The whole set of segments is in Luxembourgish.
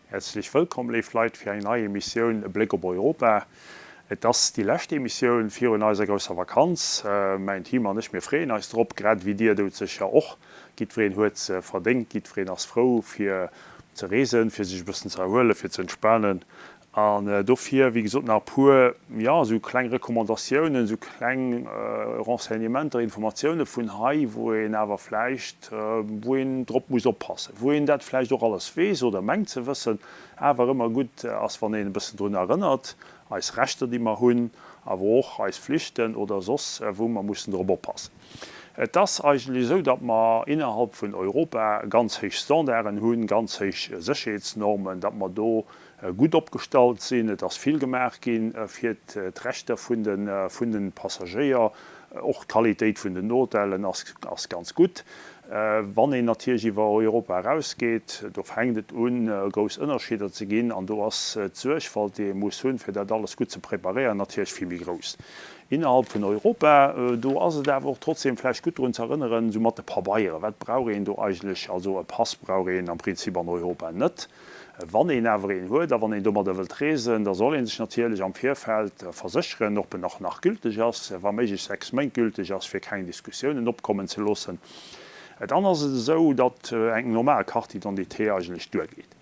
Häerzlech wëllkomm, léif Leit, fir eng nei Emissioun E Bléck op Europa. Et ass déi lescht Emissioun virun eiser grousser Vakanz. Mäin Team an ech, mir freeën eis drop, grad ewéi dir doudsécher och. Jiddwereen huet se verdéngt, jiddwereen ass frou fir ze reesen, fir sech e bëssen ze erhuelen, fir ze entspanen. An dofir, wéi gesot, nach e puer, jo, esou kleng Recommandatiounen, esou kleng Renseignementer, Informatioune vun hei, wou een awer vläicht, wou een drop muss oppassen, wou een dat vläicht och alles weess oder mengt ze wëssen, awer ëmmer gutt ass, wann een e bëssen drun erënnert, eis Rechter, déi mer hunn, awer och eis Flichten oder soss, wou mer mussen drop oppassen. Et ass eigentlech esou, datt mer innerhalb vun Europa ganz héich Standarden hunn, ganz héich Sécherheetsnormen, datt mer do gutt opgestallt sinn. Et ass vill gemaach gi fir d'Rechter vun de Passagéier. Och d'Qualitéit vun den Hotellen ass ganz gutt. Wann een natierlech iwwer Europa erausgeet, do fänkt et un, grouss Ënnerscheeder ze ginn. An do ass d'Suergfalt, déi ee muss hunn, fir dat alles gutt ze preparéieren, natierlech vill méi grouss. Innerhalb vun Europa, do ass et awer och trotzdem vläicht gutt drun ze erënneren, esou mat de Pabeieren, wat brauch een do eigentlech? Also e Pass brauch een am Prinzip an Europa net. Wann een awer een huet a wann een domadder wëllt reesen, da soll ee sech natierlech am Virfeld versécheren, ob en och nach gülteg ass, wa méiglech 6 Méint gülteg ass, fir keng Diskussiounen opkommen ze loossen. Dann ass et esou, datt eng normal Carte d'identité eigentlech duergeet.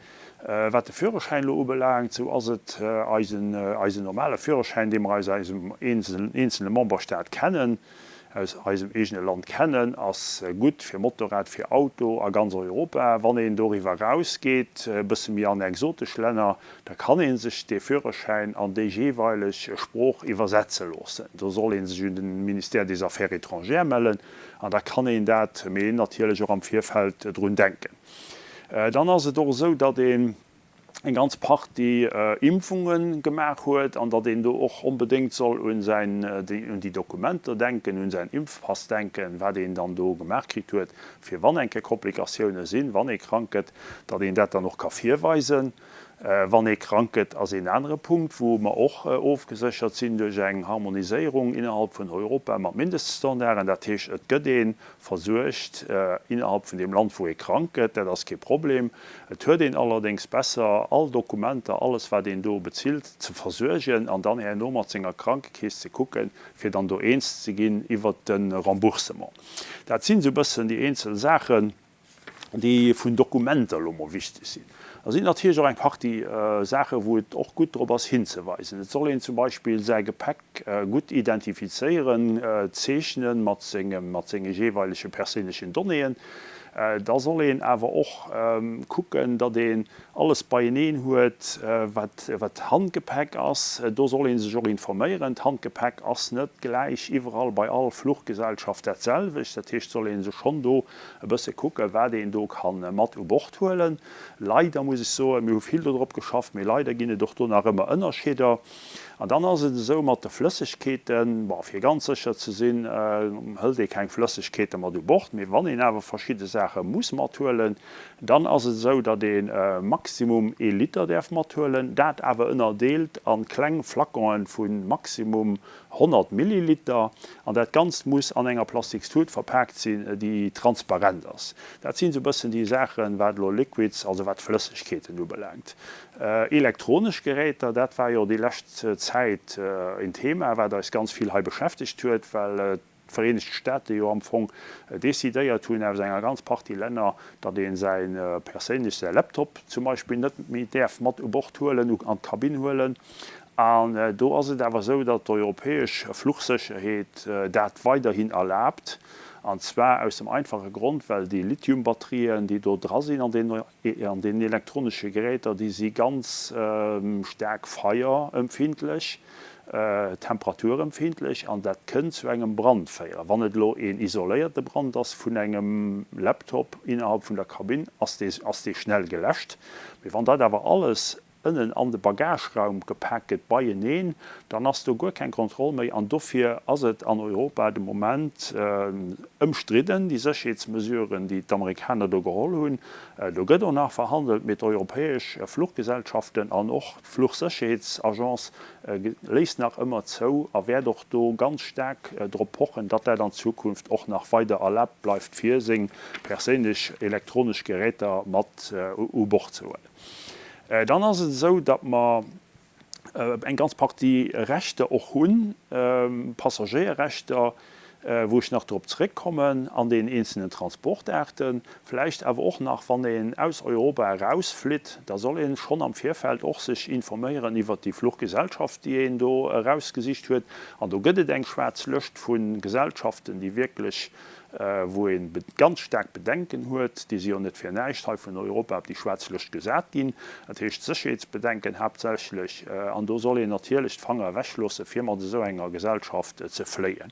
Wat de Führerschäin elo ubelaangt, esou ass et eisen eisen normale Führerschäin, dee mer aus eisem eenzele Memberstaat kennen, aus eisem eegene Land kennen, ass gutt fir Motorrad, fir Auto a ganz Europa. Wann een doriwwer eraus geet, e bësse méi an exotesch Länner, da kann ee sech dee Führerschäin an déi jeeweileg Sprooch iwwersetze loossen. Do soll ee sech un de Ministère des Affaires étrangères mellen an da kann een dat, mee natierlech och am Virfeld drun denken. Dann ass et och esou, datt een eng ganz Partie Impfunge gemaach huet an datt een do och onbedéngt soll un säin, un déi Dokumenter denken, un säin Impfpass denken, wat een dann do gemaach kritt huet, fir wann eng Kéier Komplikatioune sinn, wann ee krank gëtt, datt een dat dann och ka virweisen. Wann ee krank gëtt, ass een anere Punkt, wou mer och ofgeséchert sinn duerch eng Harmoniséierung innerhalb vun Europa mat Mindeststandarden. Dat heescht, et gëtt ee versuergt innerhalb vun deem Land, wou ee krank gëtt. Dat ass kee Problem. Et huet een allerdéngs besser, all Dokumenter, alles wat een do bezilt, ze versuergen an dann herno mat senger Krankekeess ze kucken, fir dann do eens ze ginn iwwert de Remboursement. Dat sinn esou e bëssen déi eenzel Saachen, déi vun Dokumenter elo mol wichteg sinn. Da sinn natierlech och eng Partie Saachen, wou et och gutt drop ass hinzeweisen. Et soll een zum Beispill säi Gepäck gutt identifizéieren, zeechnen mat sengem, mat senge jeeweilege perséinlechen Donnéeën. Da soll een awer och kucken, datt een alles beieneen huet, wat wat Handgepäck ass. Do soll ee sech och informéieren. D'Handgepäck ass net gläich iwwerall bei all Fluchgesellschaft dat selwecht. Dat heescht, soll ee sech schonn do e bësse kucken, wat een do ka mat u Bord huelen. Leider muss ech soen, mir hu vill dodrop geschafft, mee leider ginn et och do nach ëmmer Ënnerscheeder. An dann ass et esou mat de Flëssegkeeten, bon, fir ganz sécher ze sinn, hëlt ee keng Flëssegkeete mat u Bord, mee wann een awer verschidde Saache muss mathuelen, dann ass et esou, datt ee maximum ee Liter däerf mathuelen, dat awer ënnerdeelt a kleng Flaconen vu maximum 100 Milliliter. An dat Ganzt muss an enger Plastikstut verpaakt sinn, déi transparent ass. Dat sinn esou e bëssen déi Saachen, wat elo Liquids, also wat Flëssegkeeten ubelaangt. Elektronesch Geräter, dat war jo déi lescht Zäit en Thema, wat eis ganz vill hei beschäftegt huet, well d'Vereenegt Staate jo am Fong decidéiert hunn aus enger ganz Partie Länner, datt ee säi perséinlech, säi Laptop zum Beispill net méi däerf mat u Bord huelen, an d'Kabinn huelen. An do ass et awer esou, datt d'europäesch Fluchsécherheet dat weiderhin erlaabt, an zwar aus dem einfache Grond, well déi Lithiumbatterien, déi do dra sinn an deenen An deenen elektronesche Geräter, déi si ganz staark feierempfindlech, temperaturempfindlech an dat kënnt zu engem Brand féieren. Wann et elo een isoléierte Brand ass vun engem Laptop innerhalb vun der Kabinn, ass dee ass dee schnell geläscht. Mee wann dat awer alles ënnen an de Bagageraum gepak gëtt beieneen, dann ass do guer keng Kontroll méi an dofir ass et an Europa de Moment ëmstridden, déi Sécherheetsmesuren, déi d'Amerikaner do geholl hunn. Do gëtt och nach verhandelt, mee d'europäesch Fluchgesellschaften an och d'Fluchsécherheetsagence léisst nach ëmmer zou a wäert och do ganz staark drop pochen, datt dat an Zukunft och nach weider erlaabt bleift, fir seng perséinlech elektronesch Geräter mat u Bord ze huelen. Dann ass et esou, datt mer eng ganz Partie Rechter och hunn, Passagéierrechter, wou ech nach drop zréckkommen, an den eenzelnen Transportaarten, vläicht awer och nach, wann een aus Europa erausflitt, da soll ee schonn am Virfeld och sech informéieren iwwert déi Fluchgesellschaft, déi een do erausgesicht huet. An do gëtt et eng schwaarz Lëscht vu Gesellschaften, déi wierklech wou ee ganz staark Bedenken huet, déi si jo net fir näischt hei vun Europa op déi schwaarz Lëscht gesat ginn, dat heescht Sécherheetsbedenken haaptsächlech, an do soll een natierlech d'Fanger ewechloosse fir mat esou enger Gesellschaft ze fléien.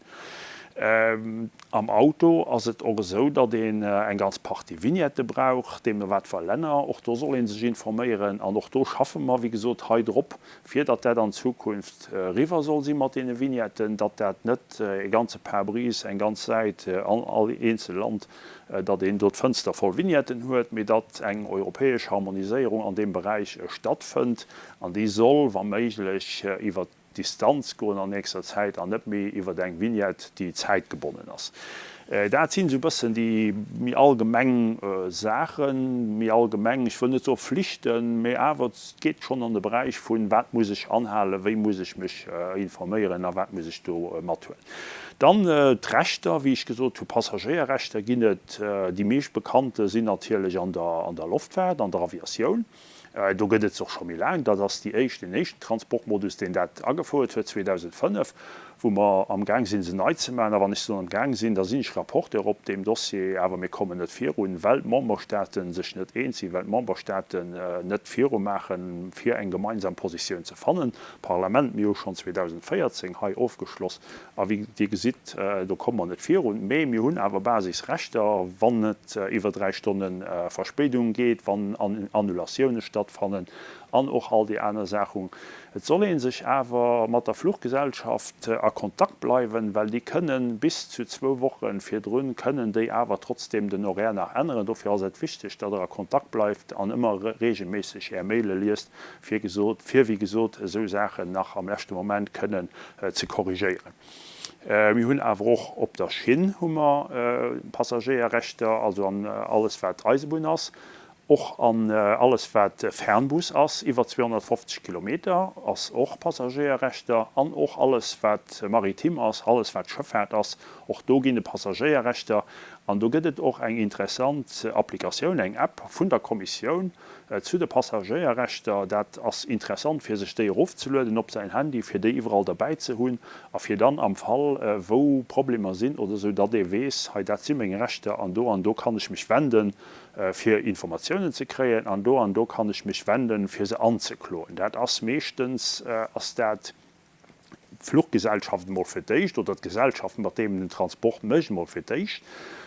Am Auto ass et och esou, datt een eng ganz Partie Vignettë brauch, deemno wat fir Länner, och do soll ee sech informéieren an och do schaffe mer, wéi gesot, hei drop, fir datt dat an Zukunft eriwwer soll si mat deene Vignetten, datt dat net e ganze Pare-brise, eng ganz Säit an all eenzel Land, datt een do d'Fënster voll Vignetten huet, mee datt eng europäesch Harmoniséierung an deem Beräich stattfënnt an déi soll wa méiglech iwwert d'Distanz goen an nächster Zäit an net méi iwwert eng Vignette, déi zäitgebonnen ass. Dat sinn esou e bëssen déi méi allgemeng Saachen, méi allgemeng, ech wëll net soe Flichten, mee awer et geet schonn an de Beräich vun, wat muss ech anhalen, wéi muss ech mech informéieren a wat muss ech do mathuelen. Dann d'Rechter, wéi ech gesot hu, Passagéierrechter ginn et, déi meescht bekannte sinn natierlech an der Loftfaart, an der Aviatioun. Do gëtt et se och scho méi laang. Dat ass déi éischt, deen éischten Transportmodus, deen dat agefouert huet, 2005, wou mer amgaang sinn, se nei ze maachen. A wann ech soen amgaang sinn, da sinn ech Rapporteur op deem Dossier, awer mir kommen net virun, well d'Memberstaate sech net eens sinn, well d'Memberstaaten net virumaachen, fir eng gemeinsam Positioun ze fannen. D'Parlament, mir hu schonn 2014 hei ofgeschloss, A wéi Dir gesitt, do komme mer net virun. Mee mir hunn awer Basisrechter, wann et iwwer 3 Stonne Verspéidung geet, wann Annulatioune stattfannen an och all déi aner Saachen. Et soll ee sech awer mat der Fluchgesellschaft a Kontakt bleiwen, well déi kënnen bis zu zwou Woche virdrun kënnen déi awer trotzdeem den Horaire nach änneren. Dofir ass et wichteg, datt Der a Kontakt bleift an ëmmer reegelméisseg Är Maile liest, fir gesot, fir wéi gesot esou Saachen nach am leschte Moment kënnen ze korrigéieren. Mir hunn awer och op der Schinn hu mer Passagéierrechter, also an alles wat Eisebunn ass, och an alles wat Fernbus ass, iwwer 250 Kilometer ass och Passagéierrechter, an och alles wat maritim ass, alles wat Schëffaart ass, och do ginn et Passagéierrechter. An do gëtt et och eng interessant Applikatioun, eng App vun der Kommissioun, Zu de Passagéierrechter, dat ass interessant fir sech déi erofzelueden op säin Handy, fir déi iwwerall derbäi ze hunn a fir dann am Fall wou Problemer sinn oder esou, datt ee weess, hei dat si meng Rechter an do an do kann ech mech wenden fir Informatiounen ze kréien an do an do kann ech mech wenden fir se anzekloen. Dat ass meeschtens ass dat d'Fluchgesellschaft emol fir d'éischt oder d'Gesellschaft, mat deem den Transport mécht, emol fir d'éischt.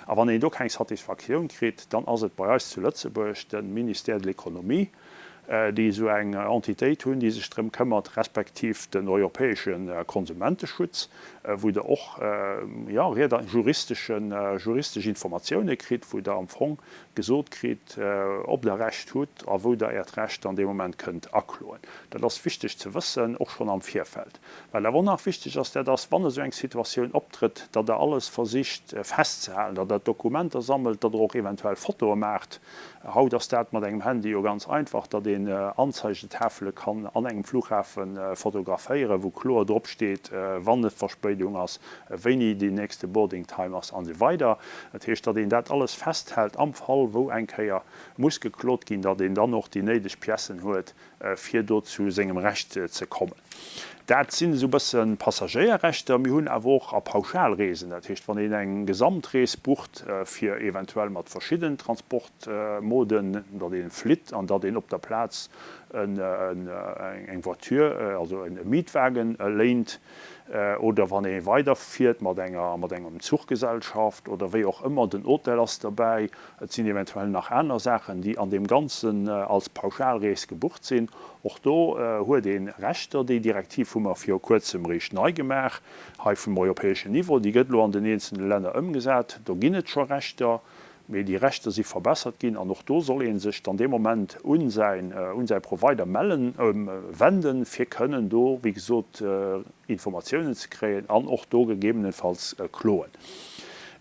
A wann een do keng Satisfaktioun kritt, dann ass et bei eis zu Lëtzebuerg de Ministère de l'Économie, déi esou eng Entitéit hunn, déi sech drëm këmmert, respektiv den europäesche Konsumenteschutz, wou Der och, jo, juristeschen, juristesch Informatioune kritt, wou Der am Fong gesot kritt, ob Der Recht hutt a wou Der Äert Recht an deem Moment kënnt akloen. Dat ass wichteg ze wëssen, och schonn am Virfeld. Wat awer och nach wichteg ass, dat ass, wann esou eng Situatioun optrëtt, datt Der alles versicht festzehalen, datt Der Dokumenter sammelt, datt Der och eventuell Fotoe maacht. Haut ass dat mat engem Handy jo ganz einfach, datt een Anzeigetafele kann an engem Flughafe fotograféieren, wou kloer dropsteet, wann et Verspéidung ass, wéini deen nächste Boarding Time ass an esou weider. Dat heescht, datt een dat alles festhält am Fall, wou eng Kéier muss geklot ginn, datt een dann och déi néideg Piècen huet, fir do zu sengem Recht ze kommen. Dat sinn esou e bësse Passagéierrechter. Mir hunn awer och a Pauschalreesen, dat heescht, wann een eng Gesamtrees bucht, fir eventuell mat verschidden Transportmoden, datt ee flitt an datt een op der Plaz eng Voiture, also e Mietwagen léint, oder wann ee weiderfiert mat enger, mat engem Zuchgesellschaft oder wéi och ëmmer, den Hotel ass derbäi, et sinn eventuell nach aner Saachen, déi an deem Ganzen als Pauschalrees gebucht sinn. Och do huet ee Rechter. Déi Direktiv hu mer viru Kuerzem eréischt nei gemaach, hei vum europäeschen Niveau. Déi gëtt elo an den eenzelne Länner ëmgesat. Do ginn et scho Rechter. Mee déi Rechter si verbessert ginn an och do soll ee sech dann dee Moment un säin, un säi Provider mellen, wenden, fir kënnen do, wéi gesot, Informatiounen ze kréien an och do gegebenenfalls kloen.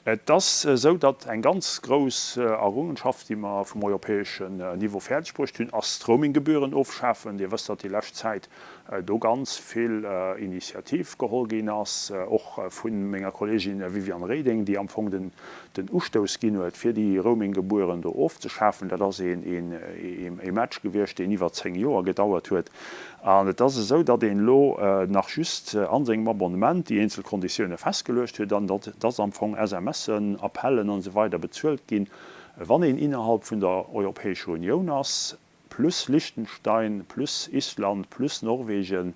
Et ass esou, datt eng ganz grouss Errungenschaft, déi mer vum europäeschen Niveau fäerdeg bruecht hunn, ass d'Roaminggebühren ofschafen. Dir wësst, datt déi lescht Zäit do ganz vill Initiativ geholl ginn ass, och vu menger Kollegin Viviane Reding, déi am Fong den Ustouss ginn huet, fir déi Roaminggebühren do ofzeschafen. Dat ass ee Match gewiescht, deen iwwer 10 Joer gedauert huet. An et ass esou, datt een elo nach just a sengem Abonnement déi eenzel Konditioune festgeluecht huet an datt am Fong SMSen, Appellen an esou weider bezuelt ginn, wann een innerhalb vun der Europäescher Unioun ass, plus Liechtenstein, plus Island, plus Norwegen,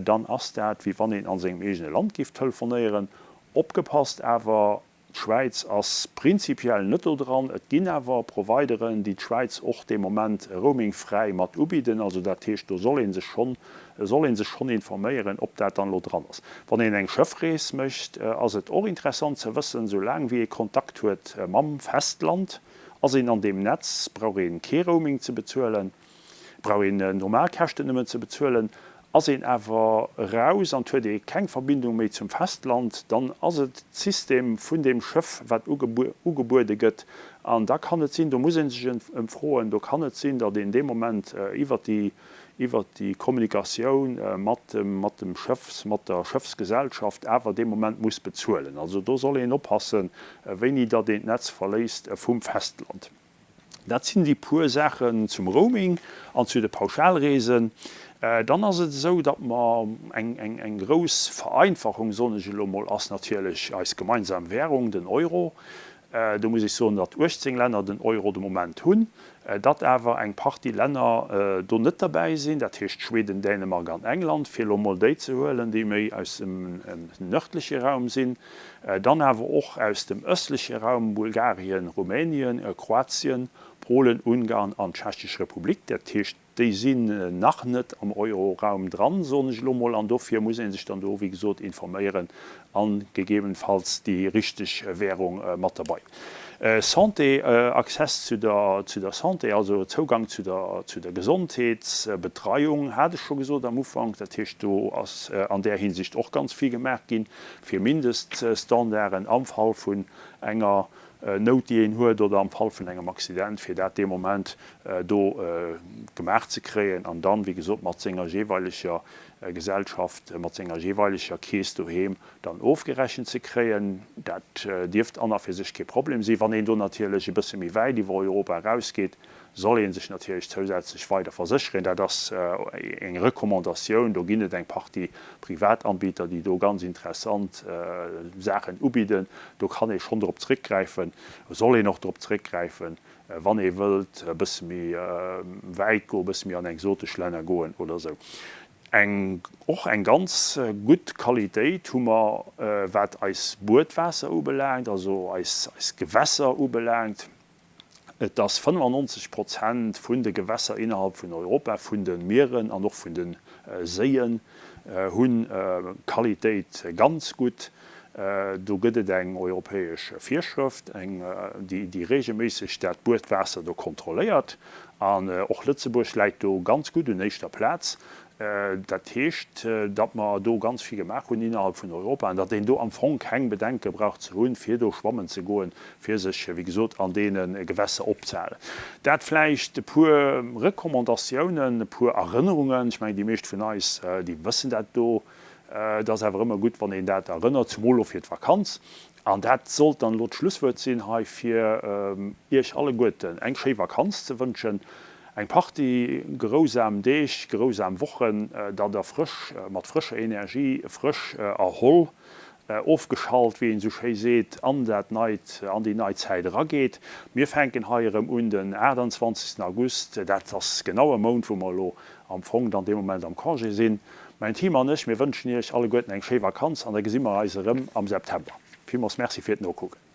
dann ass dat, wéi wann een a sengem eegene Land géif telefonéieren. Opgepasst awer, D'Schwäiz ass prinzipiell net do dran. Et ginn awer Provideren, déi d'Schwäiz och dee Moment roamingfräi mat ubidden. Also dat heescht, do soll ee sech schonn, soll ee sech schonn informéieren, ob dat dann elo dran ass. Wann een eng Schëffrees mécht, ass et och interessant ze wëssen, sou laang wéi ee Kontakt huet mam Festland, ass een an deem Netz, brauch ee kee Roaming ze bezuelen. Brauch een normal Käschten nëmmen ze bezuelen. Ass een awer eraus an huet ee keng Verbindung méi zum Festland, dann ass et d'System vun deem Schëff wat ugebuede gëtt. An da kann et sinn, do muss ee sech ëmfroen, do kann et sinn, datt een dee Moment iwwert déi iwwert déi Kommunikatioun mat dem mat dem Schëffs mat der Schëffsgesellschaft awer dee Moment muss bezuelen. Also do soll een oppassen, wéini datt een d'Netz verléisst vum Festland. Dat sinn déi puer Saachen zum Roaming an zu de Pauschalreesen. Dann ass et esou, datt mer eng grouss Vereinfachung, soen ech elo mol, ass natierlech eis gemeinsam Währung, den Euro. Do muss ech soen, datt 18 Länner den Euro de Moment hunn, datt awer eng Partie Länner do net derbäi sinn, dat heescht Schweden, Dänemark an England, fir elo mol déi ze huelen, déi méi aus dem nërdleche Raum sinn. Dann awer och aus dem ëstleche Raum, Bulgarien, Rumänien, Kroatien, Polen, Ungarn an d'Tschechesch Republik. Dat heescht, déi sinn nach net am Euroraum dran, soen ech elo mol. An dofir muss ee sech dann do, wéi gesot, informéieren a gegebenfalls déi richteg Währung mat derbei. Santé, Access zu der zu der Santé, also Zougang zu der zu der Gesondheetsbetreiung, hat ech scho gesot am Ufank. Dat heescht, do ass an där Hinsicht och ganz vill gemaach ginn. fir Mindeststandarden am Fall vun enger Nout, déi een huet, oder am Fall vun engem Accident, fir dat dee Moment do gemaach ze kréien an dann, wéi gesot, mat senger jeeweileger Gesellschaft, mat senger jeeweileger Keess doheem dann ofgerechent ze kréien. Dat dierft an a fir sech kee Problem sinn. Wann een do natierlech e bësse méi wäit iwwer Europa erausgeet, soll ee sech natierlech zousätzlech weider versécheren. Dat ass eng Recommandatioun. Do ginn et eng Partie Privatanbieter, déi do ganz interessant Saachen ubidden. Do kann ee schonn drop zréckgräifen, soll een och drop zréckgräifen, wann ee wëllt e bësse méi wäit goen, e bësse méi an exotesch Länner goen oder esou. Eng och eng ganz gutt Qualitéit hu mer, wat eis Buedwaasser ubelaangt, also eis Gewässer ubelaangt. Et ass 95 Prozent vun de Gewässer innerhalb vun Europa, vun de Mieren an och vun de Séien, hu Qualitéit ganz gutt. Do gëtt et eng europäesch Virschrëft, déi reegelméisseg dat Buedwaasser do kontrolléiert. An och Lëtzebuerg läit do ganz gutt un éischter Plaz. Dat heescht, datt mer do ganz vill gemaach hunn innerhalb vun Europa an datt een do am Fong keng Bedenke brauch ze hunn, fir do schwammen ze goen, fir sech, wéi gesot, an deene Gewässer opzehalen. Dat vläicht e puer Recommandatiounen, e puer Erënnerungen. Ech mengen, déi meescht vun eis, déi wëssen dat do. Et ass awer ëmmer gutt, wann een dat erënnert, zumol elo fir d'Vakanz. An dat sollt dann elo d'Schlusswuert sinn hei, fir Iech alleguerten eng schéi Vakanz ze wënschen, eng Partie gerousam Deeg, gerousam Wochen, datt Der frësch, mat frëscher Energie, frësch erholl, ofgeschalt, wéi een esou schéi seet, an dat neit, an déi nei Zäit erageet. Mir fänken hei erëm un den 28. August, dat ass genau e Mount, wou mer elo am Fong dann dee Moment am Congé sinn. Mäin Team an ech, mir wënschen Iech alleguerten eng schéi Vakanz an da gesi mer eis erëm am September. Villmools Merci fir d'Nokucken.